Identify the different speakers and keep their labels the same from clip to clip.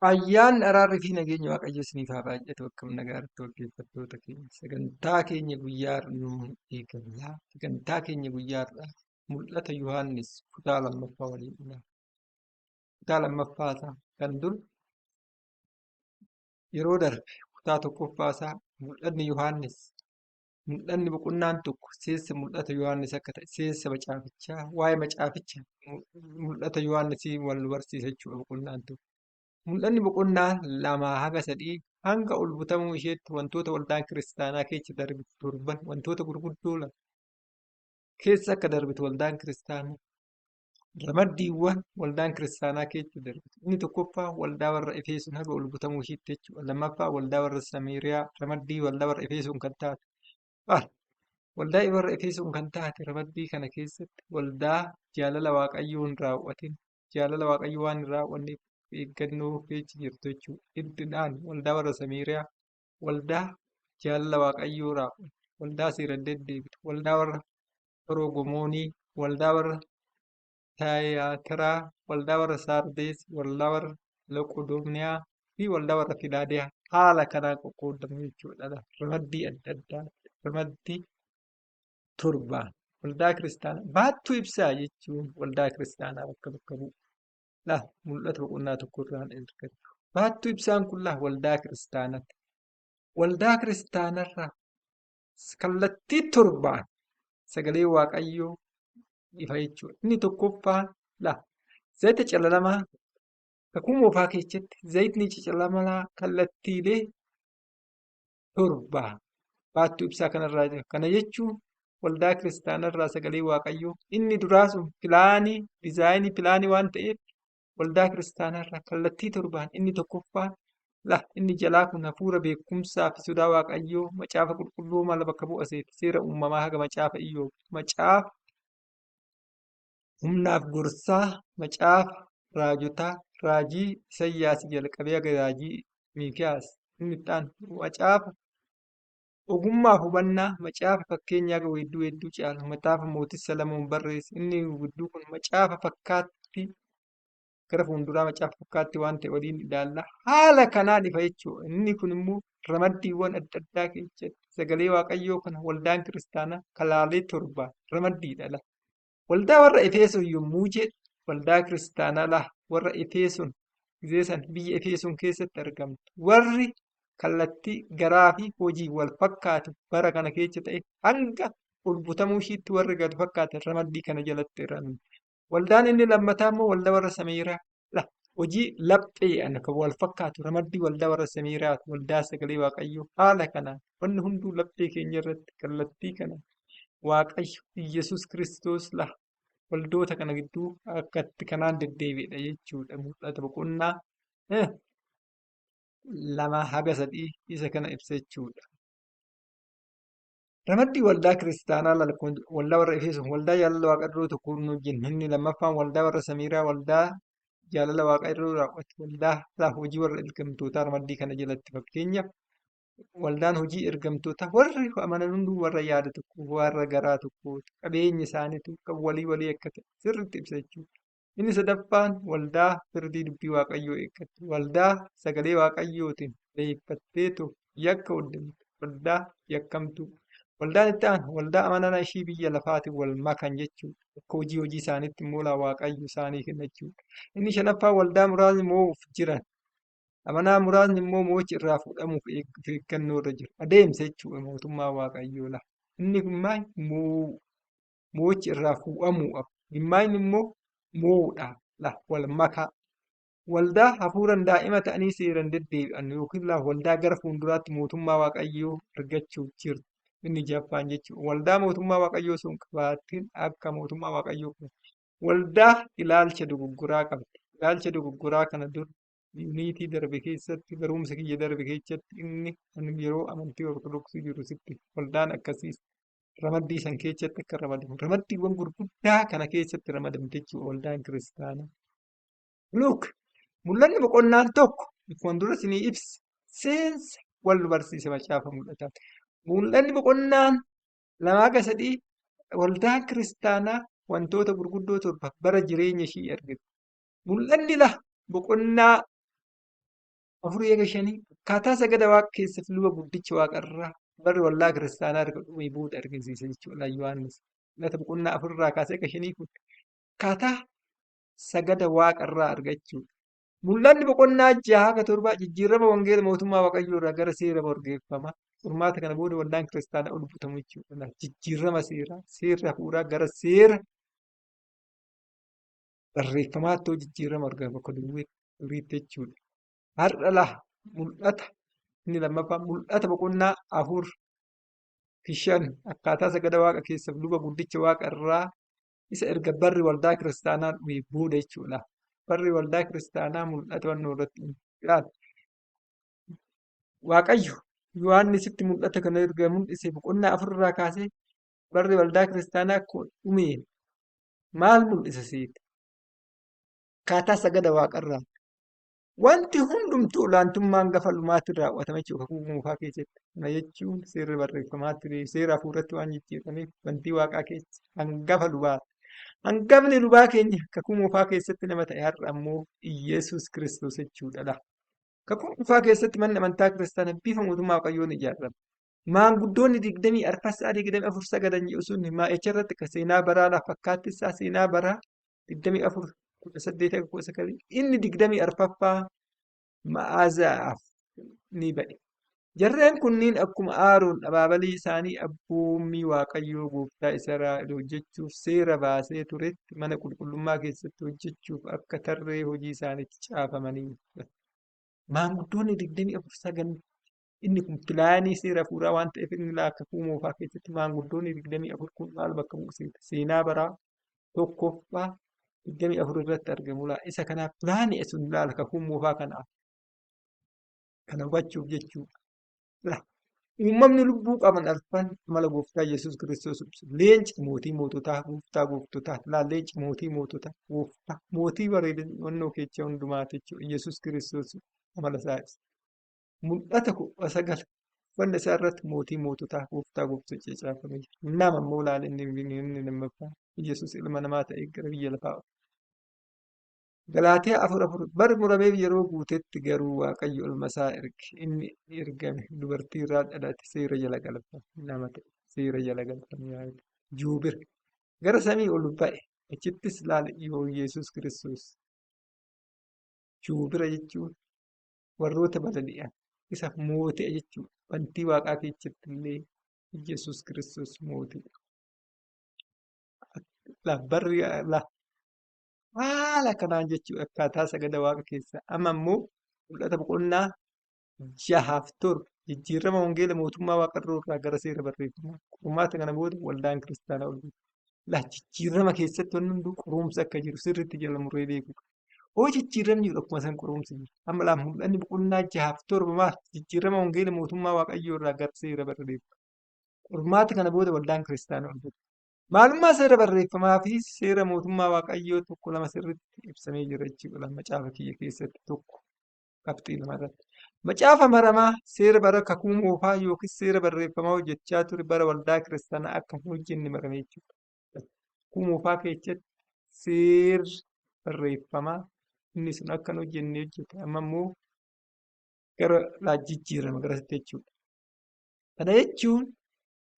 Speaker 1: Ayyaanni araarri fi nageenyi Waaqayyo isiniif haa baay'atu. Akkam nagaatti dhaggeeffattoota keenya. Sagantaa keenya guyyaa har'aa eegalla. Sagantaa keenya guyyaa har'aa mul'ata Yohaannis kutaa lammaffaa waliin ilaalla. Kutaa lammaffaa isaa kan dur yeroo darbe kutaa tokkoffaa isaa mul'anni Yohaannis mul'anni boqonnaan tokko seensa mul'ata Yohaannis akka ta'e seensa macaafichaa waa'ee macaaficha mul'ata Yohaannisii wal nu barsiisa jechuudha boqonnaan tokko. Mul'anni boqonnaa lamaa haga sadii hanga ol butamuu isheetti wantoota waldaan kiristaanaa keessa darbitu torban wantoota gurguddoo lama keessa akka darbitu waldaan kiristaanaa ramaddiiwwan waldaan kiristaanaa keessa darbitu. Inni tokkoffaa waldaa warra Efesoon haga ol butamuu isheetti jechuudha. Lammaffaa waldaa warra Samiiriyaa ramaddii waldaa warra Efesoon kan taate. Waldaa warra Efesoon kan taate ramaddii kana keessatti waldaa jaalala Waaqayyoo hin raawwatin jaalala Waaqayyoo waan hin raawwanneef eeggannoo keessa jirtu jechuudha. Iddinaan waldaa warra Samiiriyaa waldaa jaalala Waaqayyoo raawwatu waldaa seeraan deddeebitu waldaa warra Pherogomoonii waldaa warra Tiyaatiraa waldaa warra Saardees waldaa warra Loqodooniyaa fi waldaa warra Filaadiyaa haala kanaan qoqqoodamu jechuudha. Ramaddii adda addaa ramaddii torbaan waldaa kiristaanaa baattuu ibsaa jechuun waldaa kiristaanaa bakka bakka bu'u. Laa mul'ata boqonnaa tokko irraan argattu. Baattuu ibsaan kun laa waldaa kiristaanaati. Waldaa kiristaanarraa kallattii torbaan sagalee Waaqayyoo ifa jechuudha. Inni tokkoffaan laa zayita calalamaa kakuu moofaa keessatti zayitni calalamaa kallattiilee torbaan baattuu ibsaa kanarraa jira. Kana jechuun waldaa kiristaanarraa sagalee Waaqayyoo inni duraa sun pilaanii diizaayinii pilaanii waan ta'eef waldaa kiristaanarraa kallattii torbaan inni tokkoffaan la inni jalaa kun hafuura beekumsaa fi sodaa Waaqayyoo macaafa qulqulluu mala bakka bu'a seeti seera uumamaa haga macaafa Iyyoob macaafa humnaaf gorsaa macaafa raajotaa raajii Isayyaas jalqabee haga raajii Miikiyaas inni itti aanu macaafa ogummaaf hubannaa macaafa fakkeenyaa haga weedduu hedduu caalu macaafa mootii Salamoon barreesse inni gidduu kun macaafa fakkaatti gara fuulduraa macaafa fakkaatti waan ta'e waliin ilaalla. Haala kanaan ifa jechuudha. Inni kun immoo ramaddiiwwan adda addaa keessatti sagalee Waaqayyoo kana waldaan kiristaanaa kalaalee torbaan ramaddiidha la. Waldaa warra Efesoon yommuu jedhu waldaa kiristaanaa la warra Efesoon gizee san biyya Efesoon keessatti argamtu warri kallattii garaa fi hojii wal fakkaatu bara kana keessa ta'e hanga ol butamuu ishiitti warri gad fakkaatan ramaddii kana jalatti ramadu. Waldaan inni lammataa immoo waldaa warra Samiiraa la hojii lapheedhaan kan wal fakkaatu ramaddii waldaa warra Samiiraati waldaa sagalee Waaqayyoo haala kanaan wanni hunduu laphee keenya irratti kallattii kana Waaqayyo Iyyasuus Kiristoos la waldoota kana gidduu akkatti kanaan deddeebi'edha jechuudha mul'ata boqonnaa lama haga sadii isa kana ibsa jechuudha. Ramaddii waldaa kiristaanaa waldaa warra Efesoon waldaa jaalala Waaqayyoo tokko nu wajjin inni lammaffaan waldaa warra Samiiraa waldaa jaalala Waaqayyoo raawwatu waldaa hojii warra ergamtootaa ramaddii kana jalatti fakkeenyaaf waldaan hojii ergamtootaa warri amanan hunduu warra yaada tokko warra garaa tokko qabeenya isaaniitu kan walii walii akka ta'e sirriitti ibsa jechuudha. Inni sadaffaan waldaa firdii dubbii Waaqayyoo eeggattu waldaa sagalee Waaqayyootiin leeffatteetu yakka hojjettu waldaa yakkamtuu waldaan itti aanu waldaa amanana ishii biyya lafaatiin wal makan jechuudha. Akka hojii hojii isaaniitti immoo laa Waaqayyo isaanii kenna jechuudha. Inni shanaffaan waldaa muraasni moo'uuf jiran amanaa muraasni immoo moo'ichi irraa fuudhamuuf eeggannoo irra jiru. Adeemsa jechuudha mootummaa Waaqayyoo laa. Inni kun maal moo'ichi irraa fuudhamuudhaaf gimmaayni immoo moo'uudhaaf laa wal makaa. Waldaa hafuuraan daa'ima ta'anii seeraan deddeebi'an yookiin laa waldaa gara fuulduraatti mootummaa Waaqayyoo argachuuf jirtu. Inni jaffaan jechuudha. Waldaa mootummaa Waaqayyoo sun qabaatiin akka mootummaa Waaqayyoo kun waldaa ilaalcha dogoggoraa qabdi. Ilaalcha dogoggoraa kana dur yuunitii darbe keessatti barumsa kiyya darbe keessatti inni yeroo amantii Ortodoksii jiru sitti waldaan akkasiis ramaddii san keessatti akka ramadamu ramaddiiwwan gurguddaa kana keessatti ramadamte jechuudha waldaan kiristaanaa. Look, mul'anni boqonnaan tokko akkuma dura isinii ibse seensa wal nu barsiise macaafa mul'ataa. Mul'anni boqonnaan lamaa haga sadii waldaan kiristaanaa wantoota gurguddoo torba bara jireenya ishii argite. Mul'anni la boqonnaa Afurii eega shanii akkaataa sagada waaqa keessatti luba guddicha waaqarraa barri waldaa kiristaanaa erga dhumee booda argisiisa jechuudha Yohaannis. Mul'ata boqonnaa afurraa kaasee eega shanii kun akkaataa sagada waaqarraa argachuudha. Mul'anni boqonnaa jaha haga torbaa jijjiirama wangeela mootummaa waaqayyoo irraa gara seera borgeeffama. Qormaata kana booda waldaan kiristaanaa ol butamu jechuudha. Jijjiirama seeraa, seerri hafuuraa gara seera barreeffamaatti yoo jijjiirama argama bakka duriitti jechuudha. Har'a laa mul'ata inni lammaffaa mul'ata boqonnaa afur fi shan akkaataa sagada waaqa keessaaf luba guddicha waaqa irraa isa erga barri waldaa kiristaanaa dhumee booda jechuudha. Barri waldaa kiristaanaa mul'ata wannoo irratti ilaala. Waaqayyo Yohaannisitti mul'ata kana erga mul'ise boqonnaa afur irraa kaasee barri waldaa kiristaanaa akkuma dhumeen maal mul'isa seete? Akkaataa sagada waaqarraa. Wanti hundumtuu olaantummaa hangafa lubaatiin raawwatama jechuudha kakuu moofaa keessatti. Kana jechuun seerri barreeffamaatti seera hafuuratti waan jijjiirameef bantii waaqaa keessa hangafa lubaa. Hangafni lubaa keenya kakuu moofaa keessatti nama ta'e har'a ammoo Iyyasuus Kiristoos jechuudha. Kakuu moofaa keessatti manni amantaa kiristaanaa bifa mootummaa Waaqayyoon ijaarame. Maanguddoonni digdamii arfassaa 24 sagadan jedhu sun maa'icha irratti akka seenaa baraa lafa fakkaatti isaa seenaa baraa 24 18 hanga 19 inni 24ffaa ma'aazaaf ni ba'e. Jarreen kunniin akkuma Aaroon abaabalii isaanii abboommii Waaqayyoo gooftaa Israa'el hojjechuuf seera baasee turetti mana qulqullummaa keessatti hojjechuuf akka tarree hojii isaaniitti caafamanii. Maanguddoonni 24 sagan inni kun pilaanii seera hafuuraa waan ta'eef inni kakuu moofaa keessatti maanguddoonni 24 kun maal bakka buuseeta? Seenaa baraa tokkoffaa 24 irratti argamu laa. Isa kanaaf pilaanii sun laala kakuu moofaa kanaaf. Kana hubachuuf jechuudha. Uumamni lubbuu qaban arfan amala gooftaa Yesuus Kiristoos ibsu. Leenci mootii moototaa, gooftaa gooftotaa. Laal leenci mootii moototaa, gooftaa mootii bareedina keessa hundumaati jechuudha. Yesuus Kiristoos amala isaa ibsa. Mul'ata 19 uffanna isaa irratti mootii moototaa, gooftaa gooftota caafamee jira. Nama immoo laal inni inni lammaffaa Yesuus ilma namaa ta'ee gara biyya lafaa dhufe. Galaatiyaa 4:4 Barri murameef yeroo guutetti garuu Waaqayyo ilma isaa erge. Inni ergame dubartii irraa dhalate seera jala galfame nama ta'e seera jala galfame yaa'e. Juubir gara samii ol ba'e achittis laal yoo Yesuus Kiristoos juubira jechuun warroota balali'an isa mooti'a jechuudha. Bantii waaqaa keessatti illee Yesuus Kiristoos mootiidha. La barri la haala kanaan jechuudha akkaataa sagada waaqa keessaa. Amma immoo mul'ata boqonnaa jahaaf torba jijjiirama wangeela mootummaa waaqarroo irraa gara seera barreeffamaa qormaata kana booda waldaan kiristaanaa ol La jijjiirama keessatti wanni hunduu qorumsa akka jiru sirriitti jala muree beekuu qaba. Hoo jijjiiramni jiru akkuma san qorumsi jira. Amma laa mul'anni boqonnaa jahaaf torba maal jijjiirama wangeela mootummaa waaqayyoo irraa gara seera barreeffama. Qormaata kana booda waldaan kiristaanaa ol ba'e. Maalummaa seera barreeffamaa fi seera mootummaa waaqayyoo tokko lama sirriitti ibsamee jira jechuudha. Macaafa kiyya keessatti tokko qabxii lama irratti. Macaafa maramaa seera bara kakuu moofaa yookiis seera barreeffamaa hojjechaa ture bara waldaa kiristaanaa akka hin hojjenne marame jechuudha. Kakuu moofaa keessatti seerri barreeffamaa inni sun akka hin hojjenne hojjete amma immoo gara jijjiirama garasitti jechuudha. Kana jechuun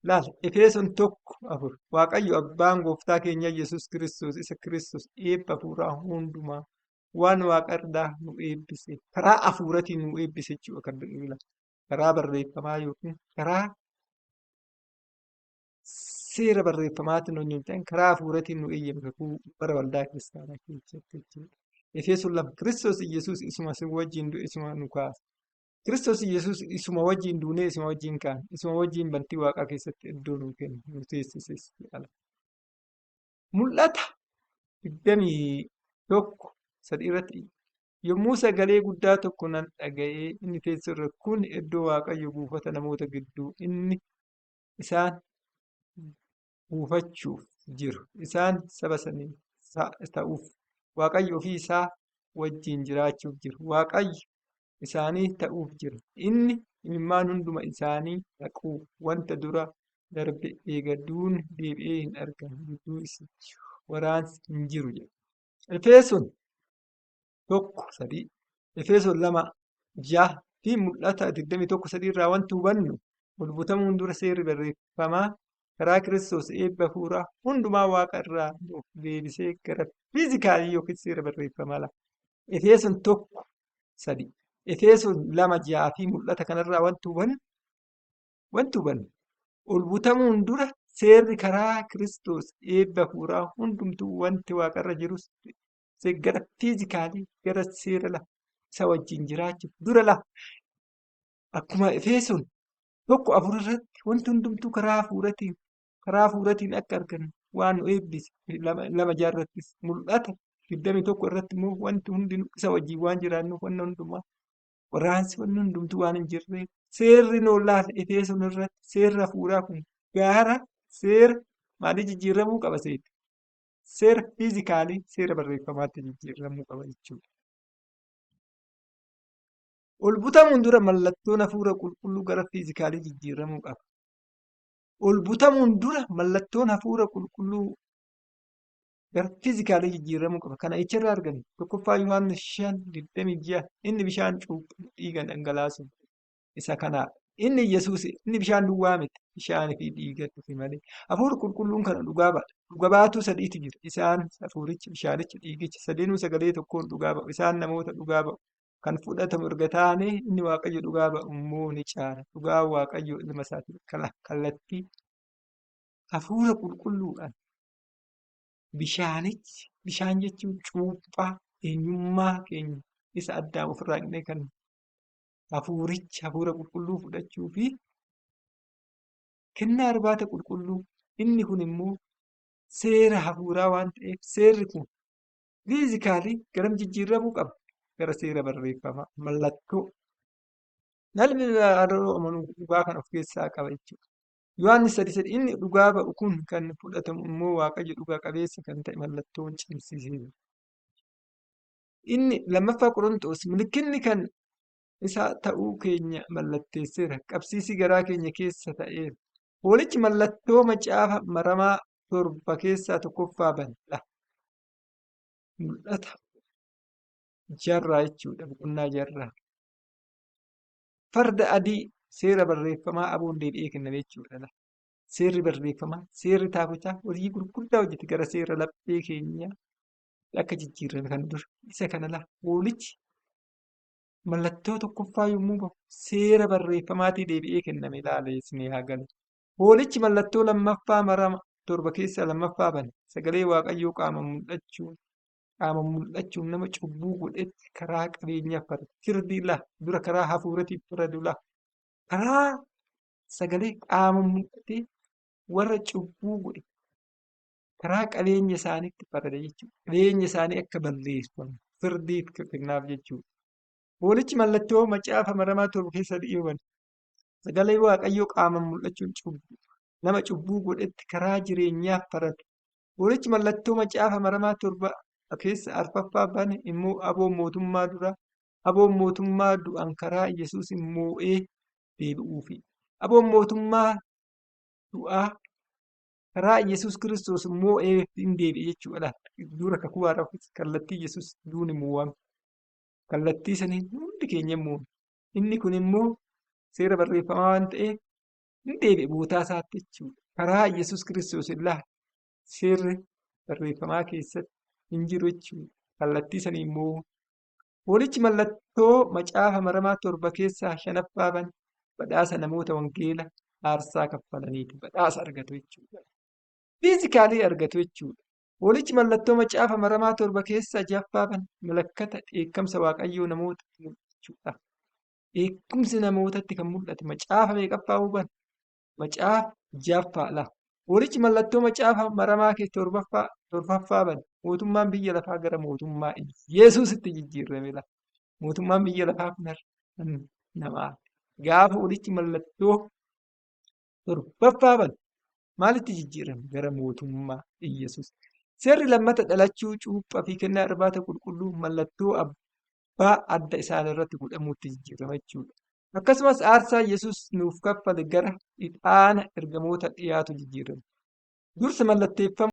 Speaker 1: laal Efeson 1:4 Waaqayyo abbaan gooftaa keenya Yesuus Kiristoos isa Kiristoos eebba hafuuraa hundumaa waan waaqa irraa nu eebbise karaa hafuuratiin nu eebbise jechuudha kan jedhu karaa barreeffamaa yookiin karaa seera barreeffamaatiin nu hin ta'in karaa hafuuratiin nu eeyyame kakuu bara waldaa kiristaanaa keessatti jechuudha. Efeson 2 Kiristoos Yesuus isuma sin wajjin du'e isuma nu kaase. Kiristoos Yesuus isuma wajjin duunee isuma wajjin kaane isuma wajjin bantii waaqaa keessatti iddoo nuu kenne nu teessises jedha. Mul'ata 21:3 irratti yommuu sagalee guddaa tokko nan dhaga'ee inni teessoo irra kun iddoo Waaqayyo buufata namoota gidduu inni isaan buufachuuf jiru isaan saba sanii ta'uuf Waaqayyo ofii isaa wajjin jiraachuuf jiru Waaqayyo isaanii ta'uuf jira. Inni imimmaan hunduma isaanii haquu wanta dura darbe eega duun deebi'ee hin argamu gidduu waraansi hin jiru jedha. Efeson 1:3 Efeson 2 6 fi mul'ata 21:3 irraa wanti hubannu ol butamuun dura seerri barreeffamaa karaa Kiristoos eebba hafuuraa hundumaa waaqa irraa nuuf deebisee gara fiizikaalii yookiin seera barreeffamaa lafa. Efesoon 1:3, Efesoon 2:6 fi mul'ata kanarraa wanti hubannu ol butamuun dura seerri karaa Kiristoos eebba hafuuraa hundumtuu wanti waaqarra jirus gara fiizikaalii gara seera lafa isa wajjin jiraachuuf dura lafa. Akkuma Efesoon 1:4 irratti wanti hundumtuu karaa hafuuratiin akka argannu waan nu eebbise 2:6 irrattis mul'ata 21 irratti immoo wanti hundinuu isa wajjin waan jiraannuuf wanni hundumaa waraansi wanni hundumtuu waan hin jirreef seerri noolaaf Efesoon irratti seerri hafuuraa kun gaara seera maalii jijjiiramuu qaba seeti? Seera fiizikaalii seera barreeffamaatti jijjiiramuu qaba jechuudha. Ol butamuun dura mallattoon hafuura qulqulluu gara fiizikaalii jijjiiramuu qaba. Ol butamuun dura mallattoon hafuura qulqulluu gara fiizikaalii jijjiiramuu qaba. Kana echarraa arganna? 1ffaa Yohaannis 5:26 inni bishaan cuuphu dhiiga dhangalaasuun isa kanaadha. Inni Yesuus inni bishaan duwwaa miti, bishaanii fi dhiiga dhufe malee. Hafuurri qulqulluun kana dhugaa ba'a. Dhuga baatuu sadiitu jira. Isaan hafuurichi, bishaanichi, dhiigichi sadeenuu sagalee tokkoon dhugaa ba'u. Isaan namoota dhugaa ba'u. Kan fudhatamu erga taane inni Waaqayyo dhugaa ba'u immoo ni caala. Dhugaa Waaqayyo ilma isaatiin kallattii hafuura qulqulluudhaan bishaanichi, bishaan jechuun cuuphaa eenyummaa keenya isa addaan ofirraa dhiqnee kan hafuurichi hafuura qulqulluu fudhachuu fi kennaa irbaata qulqulluu inni kun immoo seera hafuuraa waan ta'eef seerri kun fiizikaalii garam jijjiiramuu qaba? Gara seera barreeffamaa mallattoo namni yeroo amanu dhugaa kan of keessaa qaba jechuudha. Yohaannis 3:3 inni dhugaa ba'u kun kan fudhatamu immoo Waaqayyo dhugaa qabeessa kan ta'e mallattoon cimsiseera. Inni lammaffaa Qorontoos milikinni kan isaa ta'uu keenya mallatteesseera. Qabsiisii garaa keenya keessa ta'eera. Hoolichi mallattoo macaafa maramaa 7 keessaa tokkoffaa bane. Mul'ata jarraa jechuudha. Boqonnaa jarraa. Farda adii seera barreeffamaa aboon deebi'ee kenname jechuudha. Seerri barreeffamaa, seerri taabochaa hojii gurguddaa hojjete gara seera laphee keenyaa akka jijjiirame kan dura. Isa kana laa hoolichi mallattoo tokkoffaa yommuu bahu seera barreeffamaatii deebi'ee kenname ilaalee isinii haa galu. Hoolichi mallattoo lammaffaa marama 7 keessaa lammaffaa bane. Sagalee Waaqayyoo qaama mul'achuun nama cubbuu godhetti karaa qabeenyaaf farada. Firdii laa dura karaa hafuuratiif faradu laa. Karaa sagalee qaama mul'atee warra cubbuu godhe karaa qabeenya isaaniitti farada jechuudha. Qabeenya isaanii akka balleeffamu firdiif kennaaf jechuudha. Hoolichi mallattoo macaafa maramaa 7 keessa dhi'eewwan. Sagalee Waaqayyoo qaama mul'achuun cubbuu nama cubbuu godhetti karaa jireenyaaf faradu. Hoolichi mallattoo macaafa maramaa 7 keessa arfaffaa bane immoo aboon mootummaa dura aboon mootummaa du'an karaa Yesuus moo'ee deebi'uufi. Aboon mootummaa du'aa karaa Yesuus Kiristoos moo'ee hin deebi'e jechuudha. Dura kakuu haaraa kallattii Yesuus duuni moo'ame. Kallattii saniin hundi keenya moo'ame. Inni kun immoo seera barreeffamaa waan ta'eef hin deebi'e bootaa isaatti jechuudha. Karaa Yesuus Kiristoos illaa seerri barreeffamaa keessatti hin jiru jechuudha. Kallattii saniin moo'u. Hoolichi mallattoo macaafa maramaa 7 keessaa shanaffaa bane badhaasa namoota wangeela aarsaa kaffalaniiti. Badhaasa argatu jechuudha. Fiizikaalii argatu jechuudha. Hoolichi mallattoo macaafa maramaa 7 keessaa jahaffaa bane malakkata dheekkamsa Waaqayyoo namootatti mul'achuudha. Dheekkamsi namootatti kan mul'ate macaafa meeqaffaa huban? Macaafa jahaffaa la. Hoolichi mallattoo macaafa maramaa keessa torbaffaa bane mootummaan biyya lafaa gara mootummaa Yesuusitti jijjiirame la. Mootummaan biyya lafaa kun har'a namaa. Gaafa hoolichi mallattoo torbaffaa bane maalitti jijjiirame? Gara mootummaa Yesuus. Seerri lammata dhalachuu cuuphaa fi kennaa irbaata qulqulluu mallattoo abbaa adda isaan irratti godhamuutti jijjiirama jechuudha. Akkasumas aarsaa Yesuus nuuf kaffale gara ixaana ergamoota dhiyaatu jijjiirama. Dursa mallatteeffama.